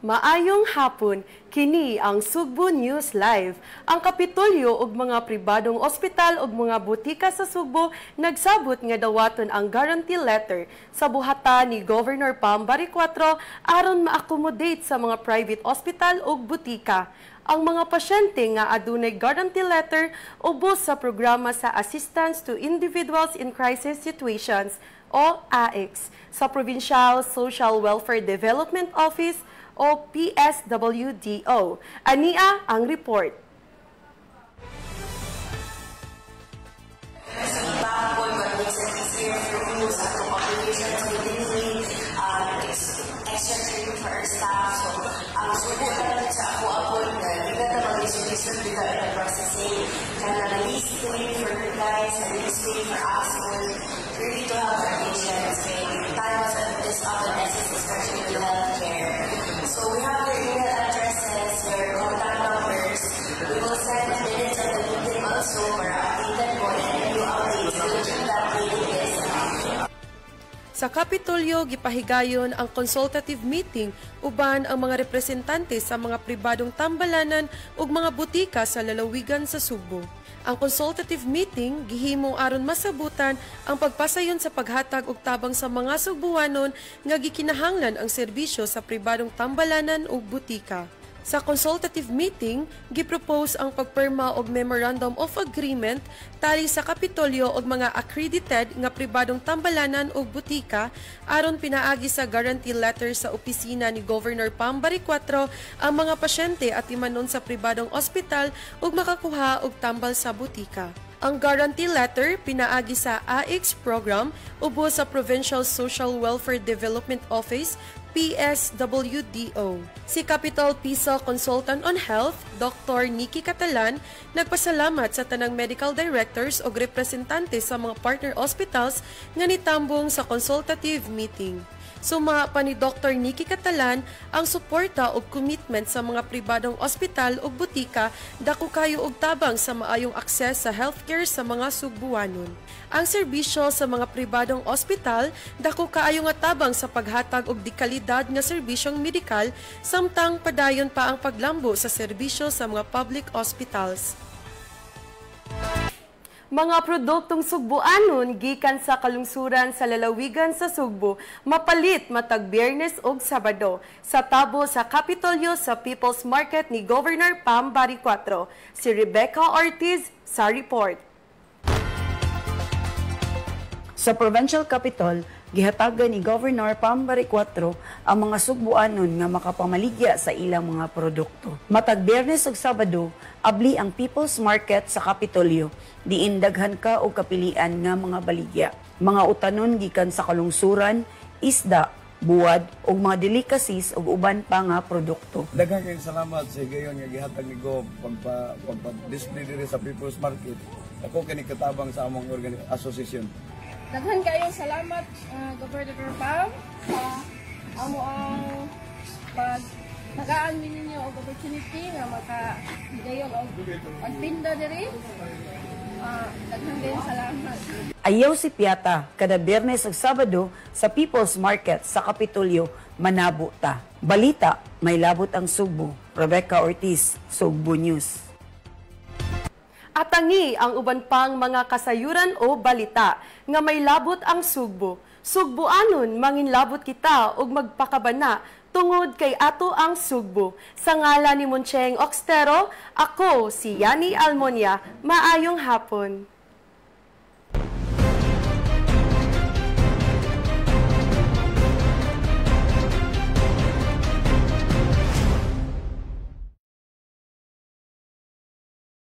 Maayong hapon, kini ang Sugbo News Live. Ang Kapitolyo ug mga pribadong ospital ug mga butika sa Sugbo nagsabot nga dawaton ang guarantee letter sa buhata ni Governor Pam Baricuatro aron ma-accommodate sa mga private ospital ug butika. Ang mga pasyente nga adunay guarantee letter ubos sa programa sa Assistance to Individuals in Crisis Situations o AICS sa Provincial Social Welfare Development Office o PSWDO. Ania ang report. So we have your email addresses, your contact numbers. We will send minutes of the meeting also for updated mo and new updates. We'll keep that mailing list. Sa Kapitolyo, gipahigayon ang consultative meeting uban ang mga representante sa mga pribadong tambalanan ug mga butika sa lalawigan sa Sugbo. Ang consultative meeting gihimo aron masabutan ang pagpasayon sa paghatag og tabang sa mga Sugbuanon nga gikinahanglan ang serbisyo sa pribadong tambalanan ug butika. Sa consultative meeting, gipropose ang pagperma og Memorandum of Agreement tali sa Kapitolyo og mga accredited nga pribadong tambalanan ug butika aron pinaagi sa guarantee letter sa opisina ni Governor Pam Baricuatro ang mga pasyente at imanon sa pribadong ospital ug makakuha og tambal sa butika. Ang guarantee letter pinaagi sa AICS program ubos sa Provincial Social Welfare Development Office PSWDO. Si Capitol PISO Consultant on Health, Dr. Nikki Catalan, nagpasalamat sa tanang medical directors o representante sa mga partner hospitals nga nitambong sa consultative meeting. Suma pa ni Dr. Nikki Catalan ang suporta og commitment sa mga pribadong ospital ug butika dako kayo og tabang sa maayong akses sa healthcare sa mga Sugbuanon. Ang serbisyo sa mga pribadong ospital dako kaayo nga tabang sa paghatag og dekalidad nga serbisyong medikal samtang padayon pa ang paglambo sa serbisyo sa mga public hospitals. Mga produktong Sugbuanon gikan sa kalungsuran sa lalawigan sa Sugbo mapalit matag Biyernes ug Sabado sa tabo sa Kapitolyo sa People's Market ni Governor Pam Baricuatro. Si Rebecca Ortiz sa report. Sa Provincial Capitol, gihatagan ni Governor Pam Baricuatro ang mga Sugbuanon nga makapamaligya sa ilang mga produkto. Matag Biyernes ug Sabado, abli ang People's Market sa Kapitolyo, diin daghan ka og kapilian nga mga baligya. Mga utanon gikan sa kalungsuran, isda, buwad ug mga delicacies ug uban pa nga produkto. Daghan kayong salamat sa higayon nga gihatag ni Gov pagpa-display diri sa People's Market. Ako kini katabang sa among association. Daghan kayong salamat, Governor Pam, sa amo ang pagtagaan ninyo og opportunity nga makahigayon og pagtinda diri. Daghan kayong salamat. Ayaw si Piata kada Biyernes ug Sabado sa People's Market sa Kapitolyo, Manabo ta. Balita, may labot ang Sugbo. Rebecca Ortiz, Sugbo News. Atangi ang uban pang mga kasayuran o balita nga may labot ang Sugbo. Sugbuanon, manginlabot kita og magpakabana tungod kay ato ang Sugbo. Sa ngalan ni Moncheng Oxtero, ako si Yani Almonia. Maayong hapon.